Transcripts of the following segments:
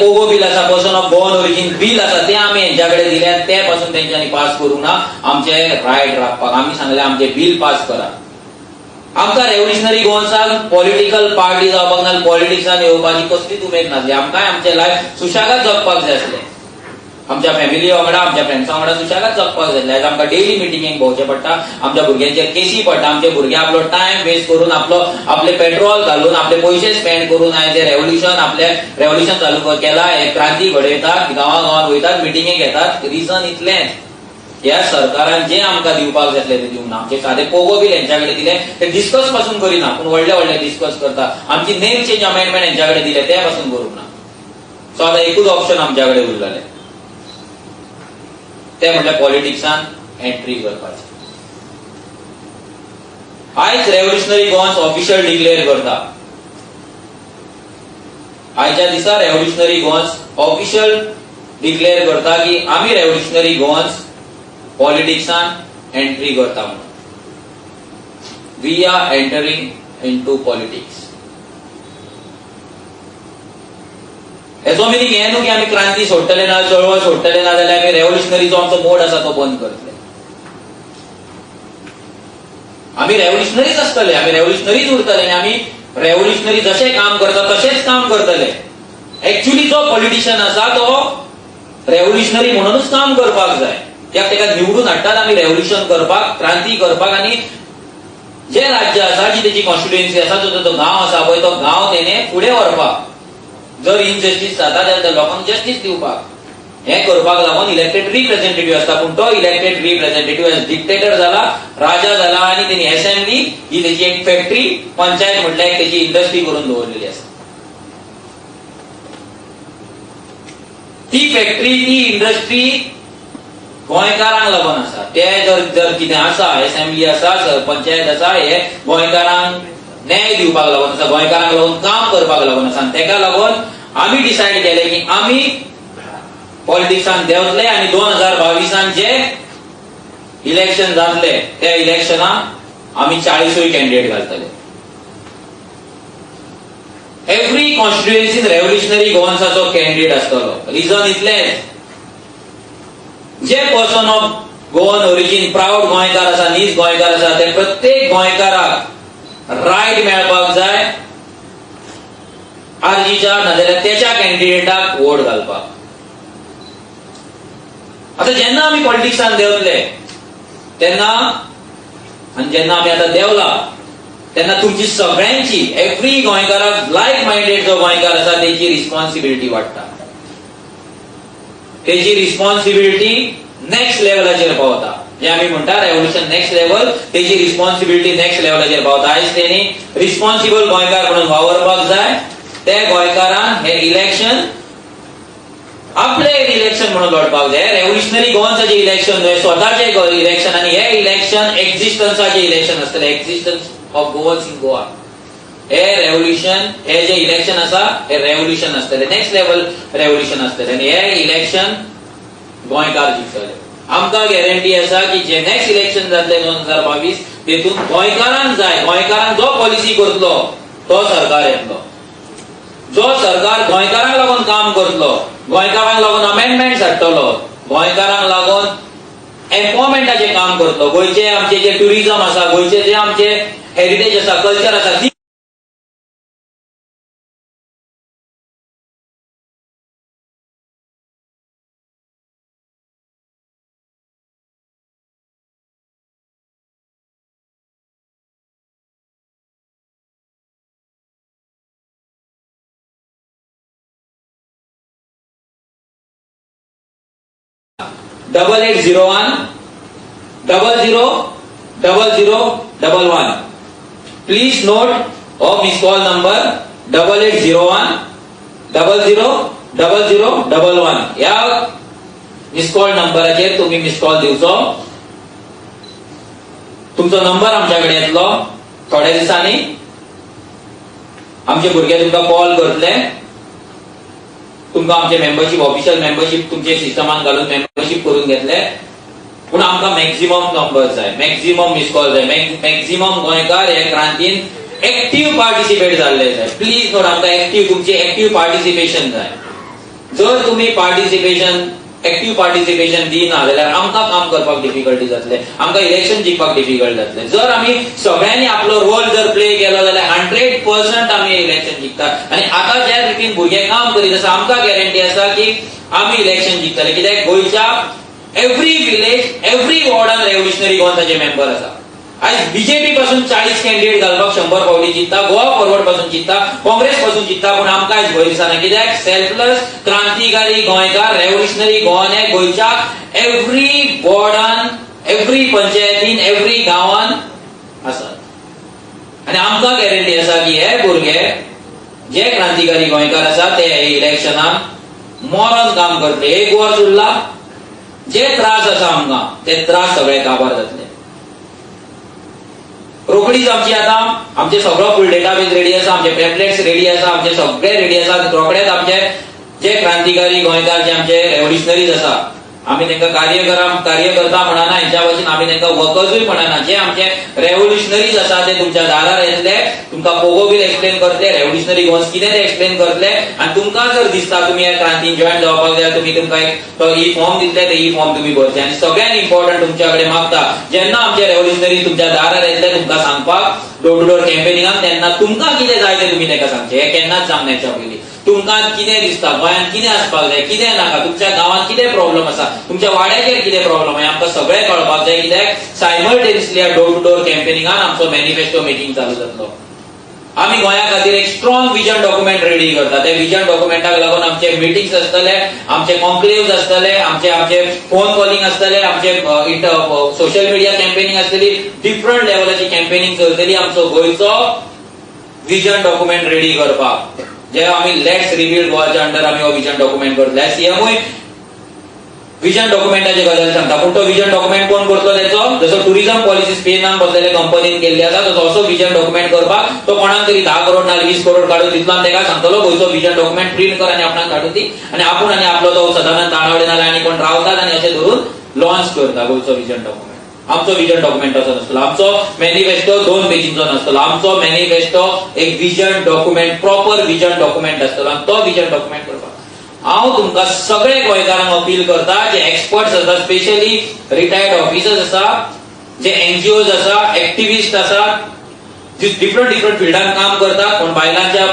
पोगो बील आसा, person of Goan origin bill आसा, ते आमी हेंच्या कडेन दिले, ते पासून तेंच्यांनी पास करूंक ना. आमचे रायट राखपाक आमी सांगले आमचे बील पास करा. आमकां रेव्होल्युशनरी गोवन्साक पॉलिटिकल पार्टी जावपाक ना, पॉलिटिक्सान येवपाची कसलीच उमेद नासली. आमकांय आमचे लायफ सुशेगाद जगपाक जाय आसलें, आमच्या फॅमिली वांगडा, आमच्या फ्रेंड्सा वांगडा सुशेगाद जगपाक जाय आसलें. आयज आमकां डेली मिटिंगेक भोंवचें पडटा, आमच्या भुरग्यांचेर केसी पडटा, आमचे भुरगे आपलो टायम वेस्ट करून, आपलो आपले पेट्रोल घालून, आपले पयशे स्पेंड करून आयज हे रेव्होल्युशन, आपले रेव्होल्युशन चालू केला, हे क्रांती घडयतात, गांवा गांवांत वयतात, मिटिंगे घेतात. रिजन इतलेंच, ह्या सरकारान जे आमकां दिवपाक जाय आसलें तें दिवंक ना. आमचे सादे पोगो बील हेंच्या कडेन दिले, ते डिस्कस पासून करिना, पूण व्हडले व्हडले डिस्कस करता. आमची नेम चेंज अमेंडमेंट हेंच्या कडेन दिले, ते पासून करूंक ना. सो आतां एकूच ऑप्शन आमच्या कडेन उरलेलें, ते म्हटल्यार पॉलिटिक्सान एंट्री करपाची. आयज रेव्होल्युशनरी गोवन्स ऑफिशियल डिक्लेअर करता, आयच्या दिसा रेव्होल्युशनरी गोवन्स ऑफिशियल डिक्लेअर करता की आमी रेव्होल्युशनरी गोवन्स पॉलिटिक्सान एंट्री करता म्हणून. We are entering into politics. हेचो मिनींग हें न्हू की आमी क्रांती सोडटले ना, चळवळ सोडटले ना, जाल्यार आमी रेव्होल्युशनरीचो आमचो मोड आसा तो बंद करतले. आमी रेव्होल्युशनरीच आसतले, आमी रेव्होल्युशनरीच उरतले आनी आमी रेव्होल्युशनरी जशें काम करता तशेंच काम करतले. एक्च्युअली जो पॉलिटिशियन आसा तो रेव्होल्युशनरी म्हणूनच काम करपाक जाय. कित्याक ताका निवडून हाडटात आमी रेव्होल्युशन करपाक, क्रांती करपाक. आनी जे राज्य आसा, जी तेची कॉन्स्टिट्युएन्सी आसा, जो तो गांव आसा पळय, तो गांव तेणे फुडें व्हरपाक, जर इनजस्टीस जाता जाल्यार लोकांक जस्टीस दिवपाक, हें करपाक लागून इलेक्टेड रिप्रेझेंटेटिव्ह आसता. पूण तो इलेक्टेड रिप्रेझेंटेटिव्ह एज डिक्टेटर जाला, राजा जाला आनी तेणी असेंब्ली ही तेची एक फॅक्टरी, पंचायत म्हटल्यार एक तेची इंडस्ट्री करून दवरलेली आसा. ती फॅक्टरी, ती इंडस्ट्री गोंयकारांक लागून आसा. ते जर जर कितें आसा, असेंब्ली आसा, पंचायत आसा, हे गोंयकारांक न्याय दिवपाक लागून आसा, गोंयकारांक लागून काम करपाक लागून आसा. आनी तेका लागून आमी डिसायड केलें की आमी पॉलिटिक्सान देंवतले आनी 2022 जे इलेक्शन जातले त्या इलेक्शनाक आमी 40 कॅन्डिडेट घालतले. एवरी कॉन्स्टिट्युएन्सीन रेव्होल्युशनरी गोवन्साचो कॅन्डिडेट आसतलो. रिजन इतलेंच, जे person of Goan origin, proud गोंयकार आसा, नीज गोंयकार आसा, ते प्रत्येक गोंयकाराक रायट मेळपाक जाय आरजीच्या नाजाल्यार तेच्या कॅन्डिडेटाक वोट घालपाक. आतां जेन्ना आमी पॉलिटिक्सान देंवतले तेन्ना, आनी जेन्ना आमी आतां देंवला तेन्ना तुमची सगळ्यांची, एवरी गोंयकाराक, लायक मायंडेड जो गोंयकार आसा तेची रिस्पॉन्सिबिलिटी वाडटा, तेची रिस्पॉन्सिबिलिटी नेक्स्ट लेवलाचेर पावता. जे आमी म्हणटा रेव्होल्युशन नेक्स्ट लेवल, तेची रिस्पॉन्सिबिलिटी नेक्स्ट लेवलाचेर पावता. आयज तेणी रिस्पॉन्सिबल गोंयकार म्हणून वावरपाक जाय. ते गोंयकारान हे इलेक्शन आपले इलेक्शन म्हणून लढपाक जाय. रेव्होल्युशनरी गोवन्साचे इलेक्शन न्हय, स्वताचे इलेक्शन. आनी हे इलेक्शन एक्झिस्टन्साचे इलेक्शन आसतले, existence of Goans in Goa. हे रेव्होल्युशन, हे जे इलेक्शन आसा हे रेव्होल्युशन आसतले, नेक्स्ट लेवल रेव्होल्युशन आसतले. आनी हे इलेक्शन गोंयकार जिखतले. आमकां गॅरंटी आसा की जे नेक्स्ट इलेक्शन जातले 2022, तेतून गोंयकारांक जाय, गोंयकारांक जो पॉलिसी करतलो तो सरकार येतलो. जो सरकार गोंयकारांक लागून काम करतलो, गोंयकारांक लागून अमेंडमेंट्स हाडटलो, गोंयकारांक लागून एम्पावरमेंटाचें काम करतलो, गोंयचे आमचे जे ट्युरिजम आसा, गोंयचे जे आमचे हेरिटेज आसा, कल्चर आसा, ती 8801 00 00 11. Please note हो miss call number 8801 00 00 11. ह्या मिस कॉल नंबराचेर तुम्ही मिस कॉल दिवचो. तुमचो नंबर आमच्या कडेन येतलो थोड्या दिसांनी. आमचे भुरगे तुमकां कॉल करतले, तुमकां आमचे मेंबरशीप, ऑफिशियल मेंबरशीप तुमचे सिस्टमान घालून मेंबरशीप करून घेतले. पूण आमकां मॅक्झिमम नंबर जाय, मॅक्झिमम मिस कॉल जाय, मॅक्झिमम गोंयकार हे क्रांतीन एक्टीव पार्टिसिपेट जाल्ले जाय. प्लीज नोट, आमकां एक्टीव, तुमचे एक्टीव पार्टिसिपेशन जाय. जर तुम्ही पार्टिसिपेशन, एक्टिव्ह पार्टिसिपेशन दिना जाल्यार आमकां काम करपाक डिफिकल्टी जातले, आमकां इलेक्शन जिखपाक डिफिकल्ट जातले. जर आमी सगळ्यांनी आपलो रोल जर प्ले केलो जाल्यार 100% आमी इलेक्शन जिखता. आनी आतां ज्या रितीन भुरगे काम करीत आसा, आमकां गॅरंटी आसा की आमी इलेक्शन जिखतले. कित्याक गोंयच्या एवरी विलेज, एवरी वॉर्डान रेव्होल्युशनरी गोवांचे मेंबर आसा. आयज बीजेपी पासून 40 कॅन्डिडेट घालपाक 100 फावटी चिंता, गोवा फॉरवर्ड पासून चिंता, काँग्रेस पासून चिंता, पूण आमकां आयज भंय दिसना. कित्याक सेल्फलेस क्रांतिकारी गोंयकार, रेव्होल्युशनरी गोवन हे गोंयच्या एवरी वॉर्डान, एवरी पंचायतीन, एवरी गांवान आसात. आनी आमकां गॅरंटी आसा की हे भुरगे जे क्रांतिकारी गोंयकार आसा ते हे इलेक्शनाक मरण काम करतले. एक वर्स उरला, जे त्रास आसा आमकां ते त्रास सगळे काबार जातले. रोखडीच आमची आतां आमचे सगळो फूल डेटाबेस रेडी आसा, आमचे पॅम्पलेट्स रेडी आसा, आमचे सगळे रेडी आसा. रोखडेच आमचे जे क्रांतिकारी गोंयकार, जे आमचे रेव्होल्युशनरीज आसा, आमी तांकां कार्यकर्ता म्हणना, हेंच्या भाशेन आमी तांकां वर्कर्सूय म्हणना. जे आमचे रेव्होल्युशनरीज आसा ते तुमच्या दारार येतले, तुमकां पोगो बील एक्सप्लेन करतले, रेव्होल्युशनरी गोवन्स कितें ते एक्सप्लेन करतले. आनी तुमकां जर दिसता तुमी ह्या क्रांतीन जॉयन जावपाक जाय, तुमी तुमकां एक तो ई फॉर्म दितले, ते ई फॉर्म तुमी भरचे. आनी सगळ्यात इम्पॉर्टंट तुमच्या कडेन मागता, जेन्ना आमचे रेव्होल्युशनरी तुमच्या दारार येतले तुमकां सांगपाक डोर टू डोर कॅम्पेनिंगाक, तेन्ना तुमकां कितें जाय तें तुमी तांकां सांगचें. हें केन्नाच सांगना हेच्या पयलीं. तुमकां कितें दिसता गोंयांत कितें आसपाक जाय, कितें नाका, तुमच्या गांवांत कितें प्रॉब्लम आसा, तुमच्या वाड्याचेर कितें प्रॉब्लम आसा, आमकां सगळें कळपाक जाय. कित्याक सायमल्टेनियसली डोर टू डोर कॅम्पेनिंगान आमचो मॅनिफेस्टो मेकिंग चालू जातलो. आमी गोंया खातीर एक स्ट्रॉंग विजन डॉक्युमेंट रेडी करता. त्या विजन डॉक्युमेंटाक लागून आमचे मिटिंग्स आसतले, आमचे कॉन्क्लेव्स आसतले, आमचे आमचे फोन कॉलिंग आसतले, आमचे सोशल मिडिया कॅम्पेनिंग आसतली, डिफरंट लेवलाची कॅम्पेनिंग चलतली आमचो गोंयचो विजन डॉक्युमेंट रेडी करपाक. जे आमी let's rebuild गोवाच्या अंडर आमी हो विजन डॉक्युमेंट करतले. सीएमूय विजन डॉक्युमेंटाची गजाल सांगता, पूण तो विजन डॉक्युमेंट कोण करतलो तेचो? जसो टुरिझम पॉलिसी स्पेनान बसलेले कंपनीन केल्ली आसा, तसो असो विजन डॉक्युमेंट करपाक तो कोणाक तरी 10 करोड ना 20 करोड काडून दितलो आनी तेका सांगतलो गोंयचो विजन डॉक्युमेंट प्रिंट कर आनी आपणाक धाडून दी, आनी आपूण आनी आपलो तो सदानंद तानावडे नाल्यार आनी कोण रावतात आनी अशें धरून लॉन्च करता गोंयचो विजन डॉक्युमेंट. आमचो विजन डॉक्युमेंट असो नासतलो. आमचो मॅनिफेस्टो 2 पेजींचो नासतलो. आमचो मॅनिफेस्टो एक vision document, proper vision document आसतलो आनी तो विजन डॉक्युमेंट करपाक हांव तुमकां सगळे गोंयकारांक अपील करता, जे एक्सपर्ट्स आसा, स्पेशली रिटायर्ड ऑफिसर्स आसा, जे एनजीओज आसा, एक्टिविस्ट आसा, जे डिफरंट डिफरंट फिल्डान काम करता, कोण बायलांच्या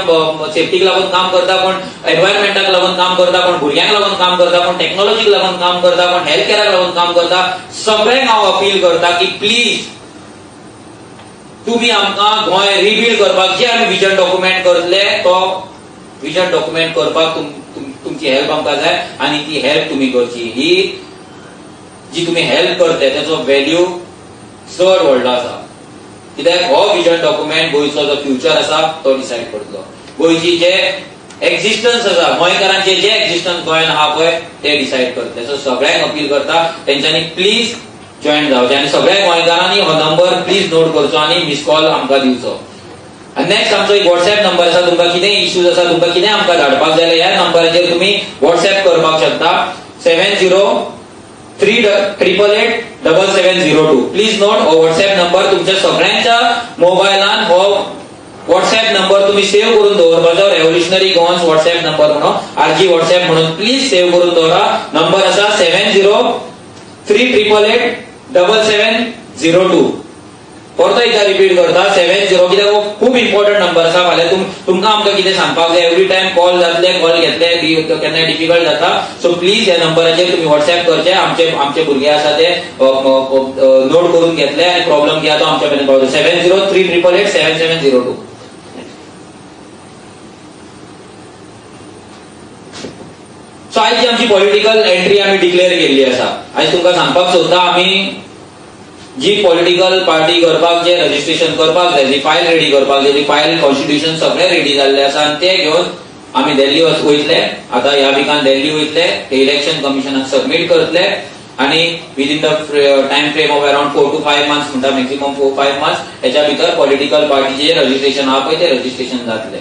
सेफ्टीक लागून काम करता, कोण एनवायरमेंटाक लागून काम करता, कोण भुरग्यांक लागून काम करता, कोण टॅक्नॉलॉजीक लागून काम करता, कोण हेल्थ केअराक लागून काम करता, सगळ्यांक हांव अपील करता की प्लीज तुम्ही आमकां गोंय रिबिल्ड करपाक जे आमी विजन डॉक्युमेंट करतले तो विजन डॉक्युमेंट करपाक तुमची हेल्प आमकां जाय आनी ती हेल्प तुमी करची. ही जी तुमी हेल्प करते तेचो व्हॅल्यू चड व्हडलो आसा, कित्याक हो विजन डॉक्युमेंट गोंयचो जो फ्युचर आसा तो डिसायड करतलो. गोंयची जे एक्झिस्टन्स आसा, गोंयकारांचे जे एक्झिस्टन्स गोंयान आहा पळय ते डिसायड करतले. सो सगळ्यांक अपील करता तेंच्यांनी प्लीज जॉयन जावचें आनी सगळ्या गोंयकारांनी हो नंबर प्लीज नोट करचो आनी मिस कॉल आमकां दिवचो. आनी नेक्स्ट आमचो एक वॉट्सएप नंबर आसा, तुमकां कितें इश्यूज आसा, तुमकां कितें आमकां धाडपाक जाय जाल्यार ह्या नंबराचेर तुमी वॉट्सएप करपाक शकता. 7038887702. प्लीज नोट हो वॉट्सएप नंबर. तुमच्या सगळ्यांच्या मोबायलान हो वॉट्सएप नंबर तुम्ही सेव्ह करून दवरपाचो. रेव्होल्युशनरी गोवन्स वॉट्सएप नंबर म्हणून, आरजी वॉट्सएप म्हणून प्लीज सेव्ह करून दवरा. नंबर आसा 7038887702. परतो एकदा रिपीट करता, 70, कित्याक हो खूब इम्पॉर्टंट नंबर आसा. फाल्यां तुमकां आमकां कितें सांगपाक जाय, एवरी टायम कॉल जातले, कॉल घेतले बी केन्ना डिफिकल्ट जाता. सो प्लीज ह्या नंबराचेर तुमी वॉट्सएप करचे. आमचे आमचे भुरगे आसा ते नोट करून घेतले आनी प्रॉब्लम कितें तो आमच्या मेरेन पावतलो. 7038887702. सो आयज जी आमची पॉलिटिकल एंट्री आमी डिक्लेअर केल्ली आसा, आयज तुमकां सांगपाक सोदता, आमी जी पॉलिटिकल पार्टी करपाक जे रजिस्ट्रेशन करपाक जाय, जी फायल रेडी करपाक जाय, जी फायल कॉन्स्टिट्यूशन सगळें रेडी जाल्लें आसा आनी ते घेवन आमी दिल्ली वयतले. आतां ह्या विकान दिल्ली वयतले, ते इलेक्शन कमिशनाक सबमीट करतले आनी within the time frame of around 4 to 5 months म्हणटा, मॅक्सिमम 4-5 मंथ्स हेच्या भितर पॉलिटिकल पार्टीचे रजिस्ट्रेशन आहा पळय ते रजिस्ट्रेशन जातलें.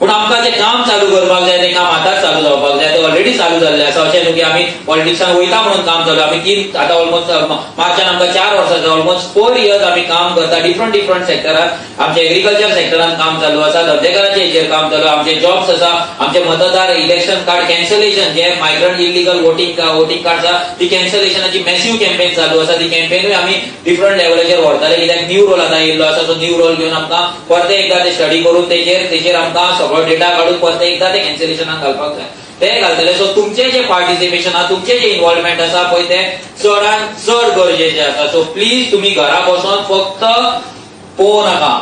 पूण आमकां जें काम चालू करपाक जाय तें काम आतांच चालू जावपाक जाय. तें ऑलरेडी चालू जाल्लें आसा. अशें न्हू की आमी पॉलिटिक्सान वयता म्हणून काम चालू. आमी 3 आतां ऑलमोस्ट मार्चान आमकां 4 वर्सां जाता, ऑलमोस्ट 4 इयर्स आमी काम करता डिफरंट डिफरंट सेक्टरान. आमचे एग्रीकल्चर सेक्टरान काम चालू आसा, धंदेकाराचे हेजेर काम चालू, आमचे जॉब्स आसा, आमचे मतदार इलेक्शन कार्ड कॅन्सलेशन, जे मायग्रंट इलिगल वोटींग कार्ड आसा ती कॅन्सलेशनाची मॅसिव कॅम्पेन चालू आसा. ती कॅम्पेनूय आमी डिफरंट लेवलाचेर व्हरतले, कित्याक न्यू रोल आतां येयल्लो आसा. सो न्यू रोल घेवन आमकां परते एकदां ते स्टडी करून तेजेर आमकां सगळो डेटा काडून परते एकदां ते कॅन्सलेशनाक घालपाक जाय, ते घालतले. सो तुमचे जे पार्टिसिपेशन आसा, तुमचे जे इन्वॉल्वमेंट आसा पळय ते चडान चड गरजेचे आसा. सो प्लीज तुमी घरा बसून फक्त पळोवं नाका.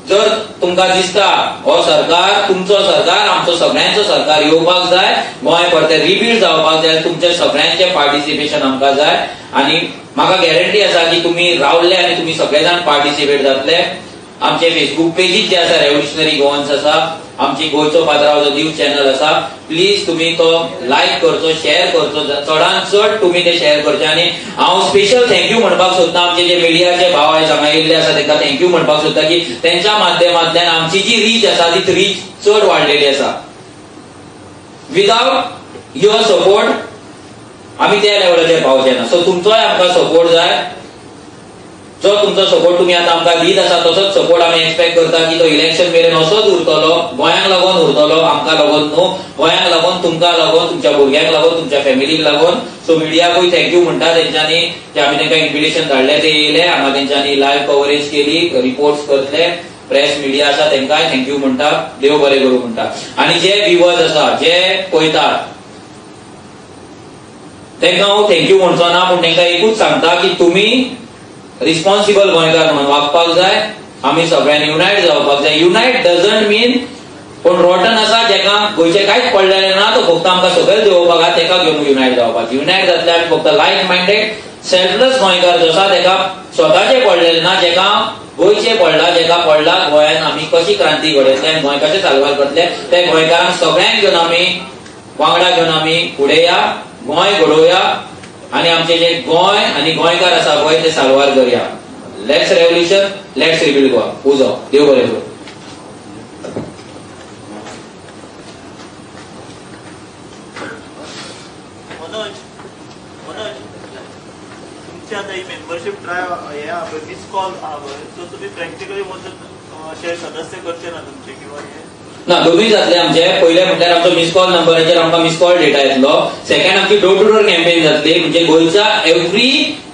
जर तुमकां दिसता हो सरकार तुमचो सरकार, आमचो सगळ्यांचो सरकार येवपाक जाय, गोंय परते रिबिल्ड जावपाक जाय, तुमचे सगळ्यांचे पार्टिसिपेशन आमकां जाय. आनी म्हाका गॅरंटी आसा की तुमी रावले आनी तुमी सगळे जाण पार्टिसिपेट जातले. आमचे फेसबूक पेजीस जे आसा रेव्होल्युशनरी गोवन्स आसा, आमची गोंयचो पात्रांव जो न्यूज चॅनल आसा, प्लीज तुमी तो लायक करचो, शेअर करचो, चडान चड तुमी ते शेअर करचे. आनी हांव स्पेशल thank you म्हणपाक सोदता आमचे जे मिडियाचे भाव आयज हांगा येयल्ले आसा तांकां thank you म्हणपाक सोदता की तेंच्या माध्यमांतल्यान आमची जी रीच आसा ती रीच चड वाडलेली आसा. विदाउट your support आमी त्या लेवलाचेर पावचे ना. सो तुमचोय आमकां सपोर्ट जाय. जो तुमचो सपोर्ट तुमी आतां आमकां दीत आसा तसोच सपोर्ट आमी एक्सपेक्ट करता की तो इलेक्शन मेरेन असोच उरतलो, गोंयांक लागून उरतलो, आमकां लागून न्हू, गोंयांक लागून, तुमकां लागून, तुमच्या भुरग्यांक लागून, तुमच्या फॅमिलीक लागून. सो मिडियाकूय thank you म्हणटा तेंच्यांनी जे आमी तांकां इन्विटेशन धाडलें ते येयले हांगा, तेंच्यांनी लायव्ह कवरेज केली, रिपोर्ट्स करतले. प्रेस मिडिया आसा तांकांय thank you म्हणटा, देव बरें करूं म्हणटा. आनी जे विवर्स आसा जे पळयतात तांकां हांव thank you म्हणचो ना, पूण तांकां एकूच सांगता की तुमी रिस्पॉन्सिबल गोंयकार म्हणून वागपाक जाय. आमी सगळ्यांनी युनायट जावपाक जाय. युनायट डजंट मीन कोण रोटन आसा जेका गोंयचें कांयच पडलेलें ना तो फक्त आमकां सकयल देंवोवपाक आहा तेका घेवन युनायट जावपाक. युनायट जातले आमी फक्त लायक मायंडेड सेल्फलेस गोंयकार जो आसा तेका स्वताचें पडलेलें ना, जेका गोंयचें पडलां, जेका पडलां गोंयान आमी कशी क्रांती घडयतले आनी गोंय कशें साल्वार करतले ते गोंयकारांक सगळ्यांक घेवन आमी वांगडा घेवन आमी फुडें या, गोंय घडोवया आनी आमचे जे गोंय आनी गोंयकार आसा पळय ते साल्वार करया. Let's revolution, let's rebuild Goa. उजो देव बरें करूं. मनोज, मनोज, तुमची आता ही मेंबरशीप ड्रायव्ह हे आहा पळय, मिस कॉल आहा पळय, सो तुमी प्रॅक्टिकली वचून अशे सदस्य करचे ना तुमचे किंवा हे ना, दोनूय जातले आमचे. पयले म्हटल्यार आमचो मिस कॉल नंबराचेर आमकां मिस कॉल डेटा येतलो. सेकंड आमची डोर टू डोर कॅम्पेन जातली, म्हणजे गोंयच्या एवरी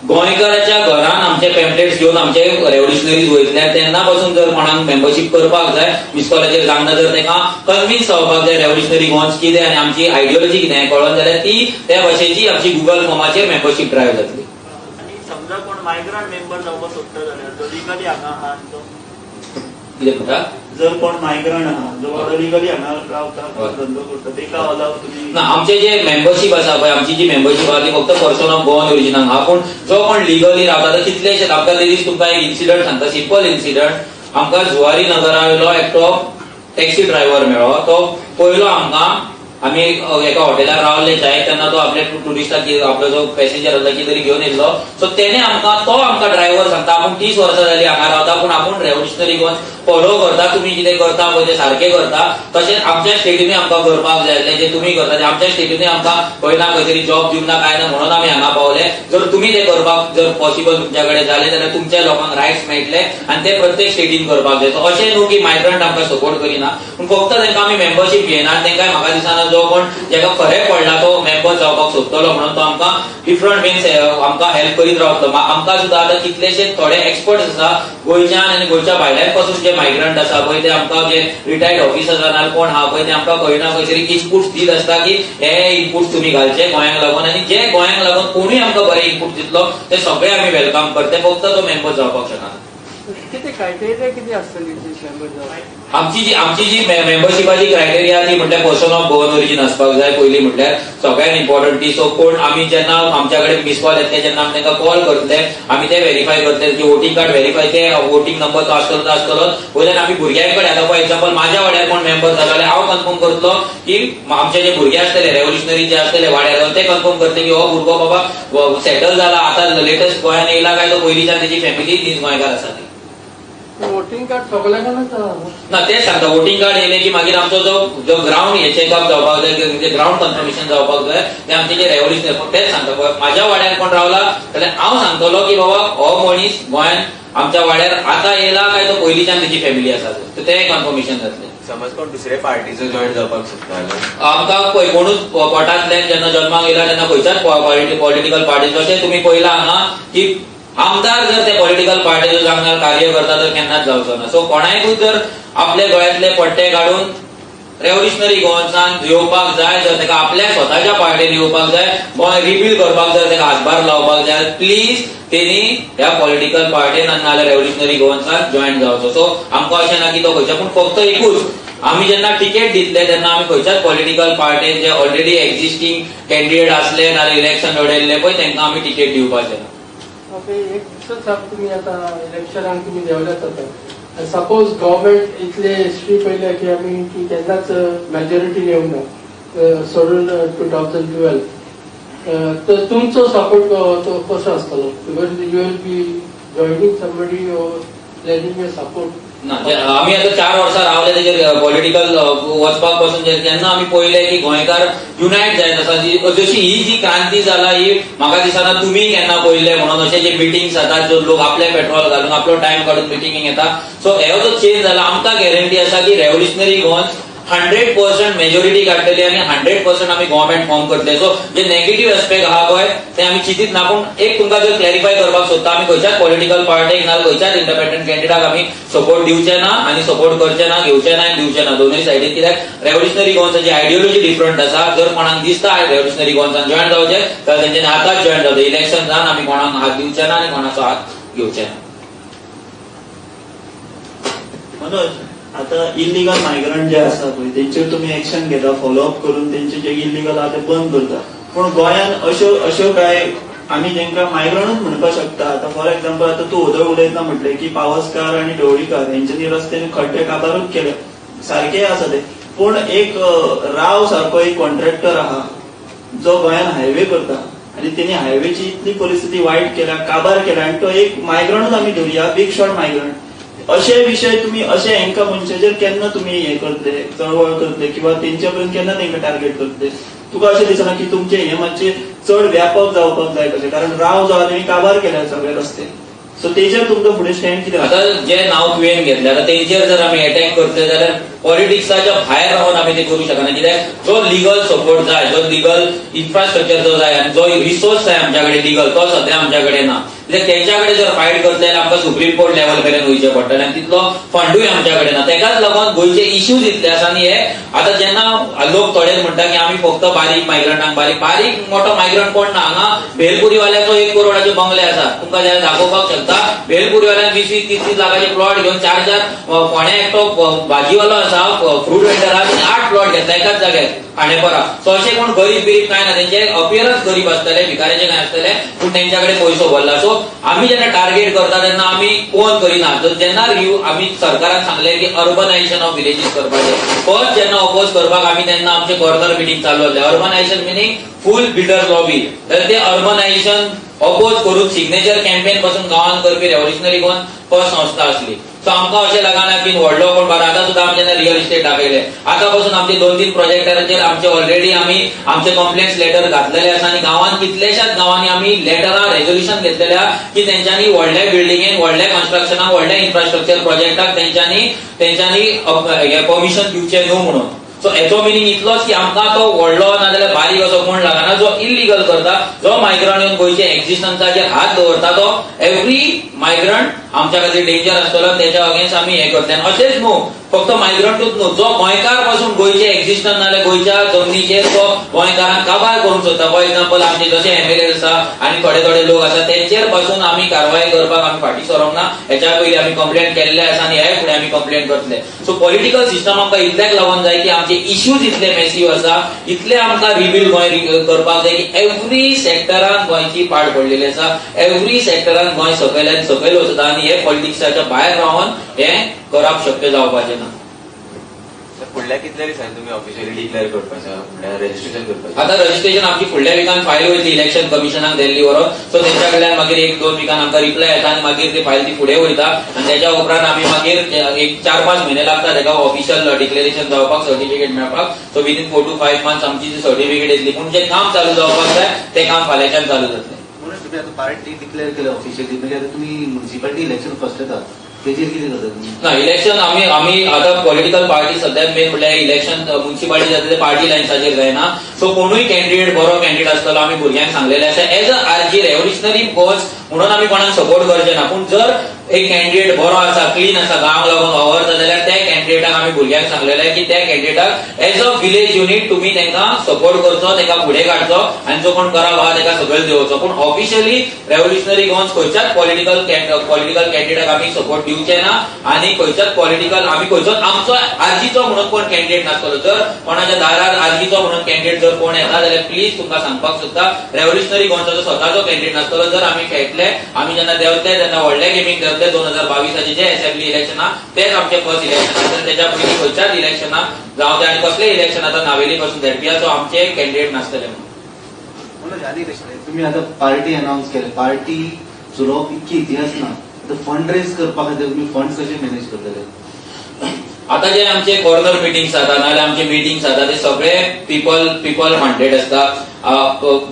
गोंयकाराच्या घरान आमचे पॅम्पलेट्स घेवन आमचे रेव्होल्युशनरीज वयतले. तेन्ना पासून जर कोणाक मेंबरशीप करपाक जाय मिस कॉलाचेर सांगना, जर तांकां कन्विन्स जावपाक जाय रेव्होल्युशनरी गोवन्स कितें आनी आमची आयडियोलॉजी कितें कळोन जाल्यार ती त्या भाशेची आमची गुगल फॉर्माचेर मेंबरशीप ड्रायव्ह जातली. आनी समजा कोण मायग्रंट मेंबर जावपाक सोदता जाल्यार जो लिगली हांगा आहा तो कितें म्हणटा? जर कोण मायग्रंट आहा जो लिगली हांगा रावता, धंदो करता, तेका अलाव तुमी ना? आमचे जे मेंबरशीप आसा पळय, आमची जी मेंबरशीप आसा ती फक्त पर्सन ऑफ गोवन ओरिजिनाक आहा. पूण जो कोण लिगली रावता आतां कितलेशे आमकां ते दीस तुमकां एक इन्सिडंट सांगता, सिंपल इन्सिडंट. आमकां जुवारी नगरा वयलो एकटो टॅक्सी ड्रायव्हर मेळ्ळो. तो पयलो आमकां आमी एका हॉटेलार रावले चाय तेन्ना तो आपल्या टुरिस्टाक आपलो जो पॅसेंजर आसलो कितें तरी घेवन येयल्लो. सो तेणे आमकां तो आमकां ड्रायव्हर सांगता आपूण 30 वर्सां जाली हांगा रावता, पूण आपूण रेव्होल्युशनरी गोवन फॉलो करता, तुमी कितें करता पळय तें सारकें करता, तशेंच आमच्या स्टेटीनूय आमकां करपाक जाय आसलें जे तुमी करता तें, आमच्या स्टेटीनूय आमकां खंय ना खंय तरी जॉब दिवंक ना कांय ना म्हणून आमी हांगा पावले. जर तुमी तें करपाक जर पॉसिबल तुमच्या कडेन जालें जाल्यार तुमच्या लोकांक रायट्स मेळटले आनी ते प्रत्येक स्टेटीन करपाक जाय. सो अशें न्हू की मायग्रंट आमकां सपोर्ट करिना, पूण फक्त तांकां आमी मेंबरशीप घेयना. तांकां म्हाका दिसना जो कोण जेका खरें पडला तो मेंबर जावपाक सोदतलो म्हणून तो आमकां डिफरंट मिन्स आमकां हेल्प करीत रावतलो. आमकां सुद्दां आतां कितलेशे थोडे एक्सपर्ट्स आसा गोंयच्यान आनी गोंयच्या भायल्यान पासून जे मायग्रंट आसा पळय ते आमकां जे रिटायर्ड ऑफिसर्स आसा कोण आहा पळय ते आमकां खंय ना खंय तरी इनपुट्स दीत आसता की हे इनपुट्स तुमी घालचे गोंयांक लागून, आनी जे गोंयांक लागून कोणूय आमकां बरे इनपुट दितलो ते सगळे आमी welcome करते, फक्त तो मेंबर जावपाक शकना. कितें क्रायटेरिया कितें आसतली मेंबर जावपाक? आमची जी मेंबरशिपाची क्रायटेरिया ती म्हटल्यार पर्सन ऑफ गोवन ओरिजीन आसपाक जाय पयली म्हटल्यार सगळ्यात इम्पॉर्टंट ती. सो कोण आमी जेन्ना आमच्या कडेन मिस कॉल येतले जेन्ना आमी तांकां कॉल करतले आमी ते व्हेरीफाय करतले की वोटींग कार्ड व्हेरीफाय ते वोटींग नंबर तो आसतलो तो आसतलोच. वयल्यान आमी भुरग्यां कडेन आतां फॉर एक्झाम्पल माझ्या वाड्यार कोण मेंबर जालो जाल्यार हांव कन्फर्म करतलो की आमचे जे भुरगे आसतले रेव्होल्युशनरी जे आसतले वाड्यार ते कन्फर्म करतले की हो भुरगो बाबा सेटल जाला, आतां लेटेस्ट गोंयान येयला काय तो पयलींच्यान तेजी फॅमिली नीज गोंयकार आसा ती. वोटिंग कार्ड सगळ्यांकच ना, तेच सांगता, वोटिंग कार्ड येयलें की मागीर आमचो जो जो ग्रावंड हे चेकअप जावपाक जाय, ग्रावंड कन्फर्मेशन जावपाक जाय, ते आमचे जे रेव्होल्युशनरी, तेच सांगता, माझ्या वाड्यार कोण रावला जाल्यार हांव सांगतलो की बाबा हो मनीस गोंयांत आमच्या वाड्यार आतां येयला काय तो पयलींच्यान तेची फॅमिली आसा, तर तें कन्फर्मेशन जातलें. समज कोण दुसरे पार्टीचो जॉईन जावपाक सोदता जाल्यार? आमकां पळय, कोणूच पोटांतल्यान जेन्ना जल्माक येयला तेन्ना खंयच्याच पॉलिटिकल पार्टी, जशें तुमी पळयलां हांगा की आमदार जर ते पॉलिटिकल पार्टीचो जागणार कार्य करता तर केन्नाच जावचो ना. सो कोणायकूच जर आपल्या गळ्यांतले पट्टे काडून रेव्होल्युशनरी गोवन्सान येवपाक जाय, जर ताका आपल्या स्वताच्या पार्टीन येवपाक जाय, गोंय रिबिल्ड करपाक जाय, ताका हातभार लावपाक जाय, प्लीज तेणी ह्या पॉलिटिकल पार्टीन आनी नाजाल्यार रेव्होल्युशनरी गोवन्सान जॉईन जावचो. सो आमकां अशें ना की तो खंयच्या, पूण फक्त एकूच, आमी जेन्ना तिकेट दितले तेन्ना आमी खंयच्याच पॉलिटिकल पार्टीन जे ऑलरेडी एक्झिस्टींग कॅन्डिडेट आसले नाजाल्यार इलेक्शन लढयल्ले पळय तेंकां आमी तिकेट दिवपाचे ना. ओके, एक दुसरो साहेब, तुम्ही आता इलेक्शनाक तुम्ही देंवल्यात, आतां सपोज गव्हर्मेंट इतले हिस्ट्री पळयल्या की आमी की केन्नाच मेजॉरिटी येवंक ना सोडून 2012, तर तुमचो सपोर्ट तो कसो आसतलो? Because you will be joining somebody or lending a support? ना, आमी आतां 4 वर्सां रावले तेजेर पॉलिटिकल वचपाक पासून जेन्ना आमी पळयलें की गोंयकार युनायट जायत आसा, जशी ही जी क्रांती जाला ही म्हाका दिसना तुमी केन्ना पळयल्ले म्हणून, अशे जे मिटिंग्स जातात, जो लोक आपले पेट्रोल घालून आपलो टायम काडून मिटिंगेक येता, सो हो जो चेंज जाला, आमकां गॅरंटी आसा की रेव्होल्युशनरी गोवन्स 100% मेजॉरिटी काडटली आनी 100% आमी गव्हर्मेंट फॉर्म करतले. सो जे नेगेटिव्ह एस्पेक्ट आहा पळय ते आमी चिंतीत ना, पूण एक तुमकां जर क्लॅरिफाय करपाक सोदता, आमी खंयच्याच पॉलिटिकल पार्टीक ना खंयच्याच इंडिपेंडंट कॅन्डिडेटाक आमी सपोर्ट दिवचे ना आनी सपोर्ट करचे ना, घेवचे ना आनी दिवचे ना दोनूय सायडीन, कित्याक रेव्होल्युशनरी गोवन्साची आयडियोलॉजी डिफरंट आसा. जर कोणाक दिसता रेव्होल्युशनरी गोवन्सान जॉयन जावचे जाल्यार तेंच्यांनी आतांच जॉयन जावचे. इलेक्शन जावन आमी कोणाक हात दिवचे ना आनी कोणाचो हात घेवचे ना. मनोज, आता इलिगल मायग्रंट जे आसा पळय तेंचेर तुमी एक्शन घेता, फॉलोअप करून तेंचे जे इलिगल आहा ते बंद करता, पूण गोंयान अश्यो अश्यो काय आमी तेंकां मायग्रंटूच म्हणपाक शकता. आतां फॉर एक्झाम्पल, आतां तूं ओदळ उलयतना म्हटलें की पावसकार आनी ढवळीकार हेंच्यांनी रस्त्यानी खड्डे काबारूच केले, सारकें आसा ते, पूण एक राव सारको एक कॉन्ट्रॅक्टर आहा जो गोंयान हायवे करता आनी तेणी हायवेची इतली परिस्थिती वायट केल्या, काबार केल्या, आनी तो एक मायग्रंटूच आमी धरुया, बीग शॉट मायग्रंट. अशे विशय तुमी अशे हेंकां मनशाचेर केन्ना तुमी हे करतले, चळवळ करतले किंवा तेंच्या पर्यंत केन्ना तेंकां टार्गेट करतले? तुका अशें दिसना की तुमचें हें मातशें चड व्यापक जावपाक जाय कशें? कारण राव जो आहा तेणी काबार केल्या सगळे रस्ते, सो तेजेर तुमकां फुडें स्टँड कितें? आतां जे नांव तुवें घेतलें, आतां तेंचेर जर आमी एटॅक करतले जाल्यार पॉलिटिक्साच्या भायर रावन आमी ते करूं शकना, कित्याक जो लिगल सपोर्ट जाय, जो लिगल इन्फ्रास्ट्रक्चर जो जाय आनी जो रिसोर्स जाय आमच्या कडेन लिगल, तो सद्या आमच्या कडेन ना. कित्याक तेंच्या कडेन जर फायट करतले जाल्यार आमकां सुप्रीम कोर्ट लेवल मेरेन वयचें पडटलें आनी तितलो फंडूय आमच्या कडेन ना. तेकाच लागून गोंयचे इश्यूज इतले आसा आनी हे आतां जेन्ना लोक थोडे म्हणटा की आमी फक्त बारीक मायग्रंटांक, बारीक बारीक मोठो मायग्रंट कोण ना. हांगा भेलपुरीवाल्याचो 1 करोडाचे बंगले आसा, तुमकां जाल्यार दाखोवपाक शकता. भेलपुरीवाल्यान 20-20 30-30 लाखाचे प्लॉट घेवन 4-4, फोंड्या एकटो भाजीवालो आसा, फ्रूट वेंडर आसा, तेणी 8 प्लॉट घेतला एकाच जाग्यार खांडेपारा. सो अशें कोण गरीब बिरीब कांय ना, तेंचे अपियरन्स गरीब आसतले, भिकाऱ्याचे कांय आसतले, पूण तेंच्या कडेन पयसो भरला. सो आमी जेन्ना टार्गेट करता तेन्ना आमी कोण करिना. जेन्ना आमी सरकारान सांगलें की अर्बनायझेशन ऑफ विलेजीस करपाचें, फर्स्ट जेन्ना अपोज करपाक आमी तेन्ना आमचे कॉर्नर मिटींग चालू जाल्लें, urbanisation meaning full builder lobby, जाल्यार ते अर्बनायझेशन अपोज करून सिग्नेचर कॅम्पेन पासून गांवांत करपी रेव्होल्युशनरी गोवन फर्स्ट संस्था आसली. सो आमकां अशें लागना की व्हडलो कोण बरो. आतां सुद्दां आमी जेन्ना रियल इस्टेट दाखयले, आतां पासून आमचे 2-3 प्रोजेक्टाचेर आमचे ऑलरेडी आमी आमचे कंप्लेंट्स लेटर घातलेले आसा आनी गांवांत कितल्याशाच गांवांनी आमी लेटरां रेजोल्युशन घेतलेले आहा की तेंच्यांनी व्हडल्या बिल्डिंगेक, व्हडल्या कन्स्ट्रक्शनाक, व्हडल्या इन्फ्रास्ट्रक्चर प्रोजेक्टाक तेंच्यांनी परमिशन दिवचें न्हू म्हणून. सो हेचो मिनींग इतलोच की आमकां तो व्हडलो नाजाल्यार बारीक असो कोण लागना, जो इलिगल करता, जो मायग्रंट येवन गोंयच्या एक्झिस्टन्साचेर हात दवरता, तो एवरी मायग्रंट आमच्या खातीर डेंजर आसतलो, तेच्या अगेन्स्ट आमी हें करतले. आनी अशेंच न्हू फक्त मायग्रंटूच न्हू, जो गोंयकार पासून गोंयचे एक्झिस्टन्स नाजाल्यार गोंयच्या जमनीचेर तो गोंयकारांक काबार करूंक सोदता. फॉर एक्झाम्पल आमचे जशे एमएलए आसा आनी थोडे थोडे लोक आसा तेंचेर पासून आमी कारवाय करपाक आमी फाटीं सरोंक ना. हेच्या पयलीं आमी कंप्लेन केल्ले आसा आनी ह्याय फुडें आमी कंप्लेन करतले. सो पॉलिटिकल सिस्टम आमकां इतल्याक लागून जाय की आमचे इश्यूज इतले मॅसीव आसा, इतले आमकां रिबिल्ड गोंय करपाक जाय की एवरी सेक्टरान गोंयची पाड पडलेली आसा, एवरी सेक्टरान गोंय सकयल्यान सकयल वचता आनी हे पॉलिटिक्साच्या भायर रावन हें करप शक्य जावपाचें ना. फुडल्या कितल्या दिसांनी तुमी ऑफिशियली डिक्लेअर करपाचें, म्हणल्यार रजिस्ट्रेशन करपाचें? आता रजिस्ट्रेशन आमची फुडल्या विकान फायल वयतली इलेक्शन कमिशनाक दिल्ली व्हरोन. सो तेंच्या कडल्यान मागीर 1-2 विकान आमकां रिप्लाय येता आनी मागीर ती फायल ती फुडें वयता आनी तेच्या उपरांत आमी मागीर एक 4-5 म्हयने लागता तेका ऑफिशियल डिक्लेरेशन जावपाक, सर्टिफिकेट मेळपाक. सो विदीन 4 to 5 months आमची जी सर्टिफिकेट येतली. पूण जें काम चालू जावपाक जाय तें काम फाल्यांच्यान चालू जातलें. म्हणून तुमी आतां पार्टी डिक्लेअर केल्या ऑफिशियली, मागीर आतां तुमी म्युनिसिपालिटी इलेक्शन फर्स्ट येता, तेजेर कितें करता तुमी? ना, इलेक्शन आमी आमी आतां पॉलिटिकल पार्टी सद्याक मेन म्हणल्यार इलेक्शन म्युनिसिपालिटी जाता ते पार्टी लायन्साचेर जायना. सो कोणूय कॅन्डिडेट बरो कॅन्डिडेट आसतलो, आमी भुरग्यांक सांगलेलें आसा, as a RG Revolutionary Goans म्हणून आमी कोणाक सपोर्ट करचे ना, पूण जर एक कॅन्डिडेट बरो आसा, क्लीन आसा, गांवाक लागून वावरता जाल्यार त्या कॅन्डिडेटाक आमी भुरग्यांक सांगलेलें की त्या कॅन्डिडेटाक एज अ विलेज युनीट तुमी तांकां सपोर्ट करचो, तांकां फुडें काडचो आनी जो कोण खराब आहा ताका सकयल देंवोवचो. पूण ऑफिशियली रेव्होल्युशनरी गोवन्स खंयच्याच पॉलिटिकल कॅन्डिडेटाक आमी सपोर्ट दिवचे ना आनी खंयच्याच पॉलिटिकल आमी खंयचोच आमचो आरजीचो म्हणून कोण कॅन्डिडेट नासतलो. जर कोणाच्या दारार आरजीचो म्हणून कॅन्डिडेट जर कोण येता जाल्यार प्लीज तुमकां सांगपाक सोदता, रेव्होल्युशनरी गोवन्साचो स्वताचो कॅन्डिडेट नासतलो. जर आमी खेळटले, आमी जेन्ना देंवतले तेन्ना व्हडल्या गेमीक देंवतले. 2022 जे असेंब्ली इलेक्शन आहा तेच आमचे फर्स्ट इलेक्शन आसा. तेच्या पयलीं खंयच्याच इलेक्शनाक जावं ते आनी कसले इलेक्शन आतां नावेली पासून झेडपीआचो आमचे कॅन्डिडेट नासतले म्हणून. म्हणून आनी कशें तुमी आतां पार्टी अनावन्स केले, पार्टी चलोवप इतकी इतिहास ना, आतां फंड रेज करपा खातीर तुमी फंड कशे मॅनेज करतले? आता जे आमचे कॉर्नर मिटिंग्स जाता नाजाल्यार आमचे मिटिंग्स जाता ते सगळे पिपल फंडेड आसता.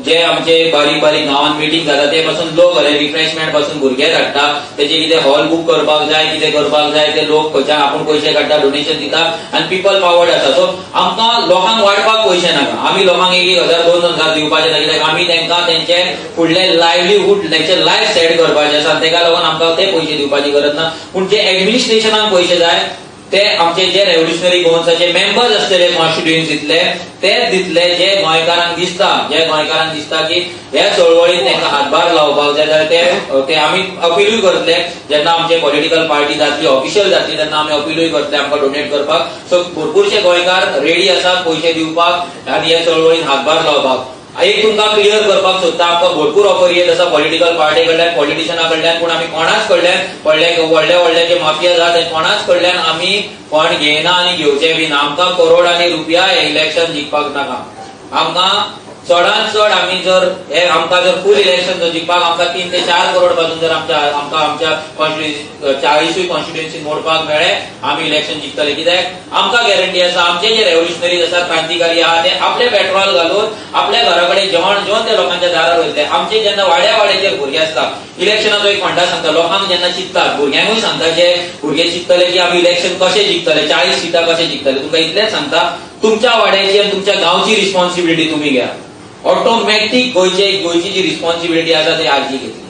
जे आमचे बारीक बारीक गांवांत मिटींग जाता ते पासून लोक रिफ्रेशमेंट पासून भुरगे धाडटा, तेजे कितें हॉल बूक करपाक जाय, कितें करपाक जाय ते लोक खंयच्यान आपूण पयशे काडटा, डोनेशन दिता आनी पिपल पावर्ड आसा. सो आमकां लोकांक वाडपाक पयशे नाका, आमी लोकांक 1-1 हजार 2-2 हजार दिवपाचे ना, कित्याक आमी तांकां तेंचे फुडले लायवलीहूड, तेंचे लायफ सेट करपाचें आसा आनी तेका लागून आमकां ते पयशे दिवपाची गरज ना. पूण जे एडमिनिस्ट्रेशनाक पयशे जाय ते आमचे जे रेव्होल्युशनरी गोवन्साचे मेंबर्स आसतले कॉन्स्टिट्युएन्सीतले तेच दितले. जे गोंयकारांक दिसता की ह्या चळवळीत तांकां हातभार लावपाक जाय जाल्यार ते ते आमी अपिलूय करतले. जेन्ना आमचे पॉलिटिकल पार्टी जातली, ऑफिशियल जातली, तेन्ना आमी अपिलूय करतले आमकां डोनेट करपाक. सो भरपूरशे गोंयकार रेडी आसात पयशे दिवपाक आनी ह्या चळवळीत हातभार लावपाक. एक तुमकां क्लियर करपाक सोदता, आमकां भरपूर ऑफर येत आसा पॉलिटिकल पार्टी कडल्यान, पॉलिटिशना कडल्यान, पूण आमी कोणाच कडल्यान, व्हडले व्हडले व्हडले जे माफिया आसा ते कोणाच कडल्यान आमी फंड घेयना आनी घेवचे बी ना. आमकां करोडांनी रुपया हे इलेक्शन जिखपाक नाका. आमकां चडांत चड आमी जर हे आमकां जर फूल इलेक्शन जर जिखपाक आमकां 3 ते 4 करोड पासून जर आमच्या आमकां आमच्या कॉन्स्टिट्युएन्सी 40ूय कॉन्स्टिट्युएन्सी मोडपाक मेळ्ळे, आमी इलेक्शन जिखतले. कित्याक आमकां गॅरंटी आसा, आमचे जे रेव्होल्युशनरीज आसा, क्रांतिकारी आहा, ते आपले पेट्रोल घालून आपल्या घरा कडेन जेवण जेवन ते लोकांच्या दारार वयतले. आमचे जेन्ना वाड्या वाड्याचेर भुरगे आसता, इलेक्शनाचो एक फंडा सांगता, लोकांक जेन्ना चिंततात, भुरग्यांकूय सांगता, जे भुरगे चिंततले की आमी इलेक्शन कशें जिखतले, 40 सिटां कशें जिखतले, तुमकां इतलेंच सांगता, तुमच्या वाड्याची आनी तुमच्या गांवची रिस्पॉन्सिबिलिटी तुमी घ्या, ऑटोमॅटीक गोंयची जी रिस्पॉन्सिबिलिटी आसा ती आरजी घेतली.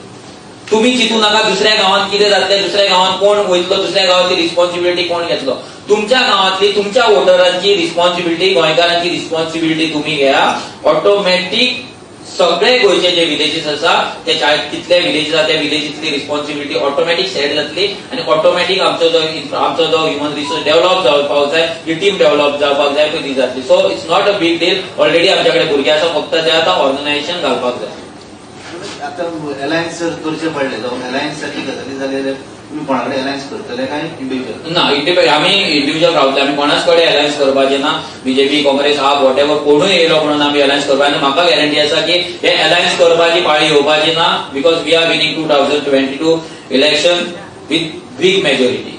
तुम्ही चिंतू नाका दुसऱ्या गांवांत कितें जातलें, दुसऱ्या गांवांत कोण वयतलो, दुसऱ्या गांवांतली रिस्पॉन्सिबिलिटी कोण घेतलो. तुमच्या गांवांतली, तुमच्या वोटरांची रिस्पॉन्सिबिलिटी, गोंयकारांची रिस्पॉन्सिबिलिटी तुम्ही घ्या, ऑटोमॅटीक सगळे गोंयचे जे विलेजीस आसा ते कितले विलेजीस आसा त्या विलेजीतली रिस्पॉन्सिबिलिटी ऑटोमॅटीक सेट जातली आनी ऑटोमॅटीक आमचो जो ह्युमन रिसोर्स डेव्हलप जावपाक जाय, जी टीम डेव्हलप जावपाक जाय पळय ती जातली. So it's not a big deal. Already आमच्या कडेन भुरगे आसा, फक्त ते आतां ऑर्गनायझेशन घालपाक जाय. आता अलायन्स जर करचे पडले, जावं अलायन्स सारकी गजाली जाली जाल्यार तुमी कोणा कडेन अलायन्स करतले काय इंडिव्हिज्युअल? ना, इंडिपेंडंट. आमी इंडिव्हिज्युअल रावतले. आमी कोणाच कडेन अलायन्स करपाचे ना. बीजेपी, काँग्रेस, आप, what ever, कोणूय येयलो म्हणून आमी अलायन्स करपा. आनी म्हाका गॅरंटी आसा की हे अलायन्स करपाची पाळी येवपाची ना, because we are winning 2022 election with big majority.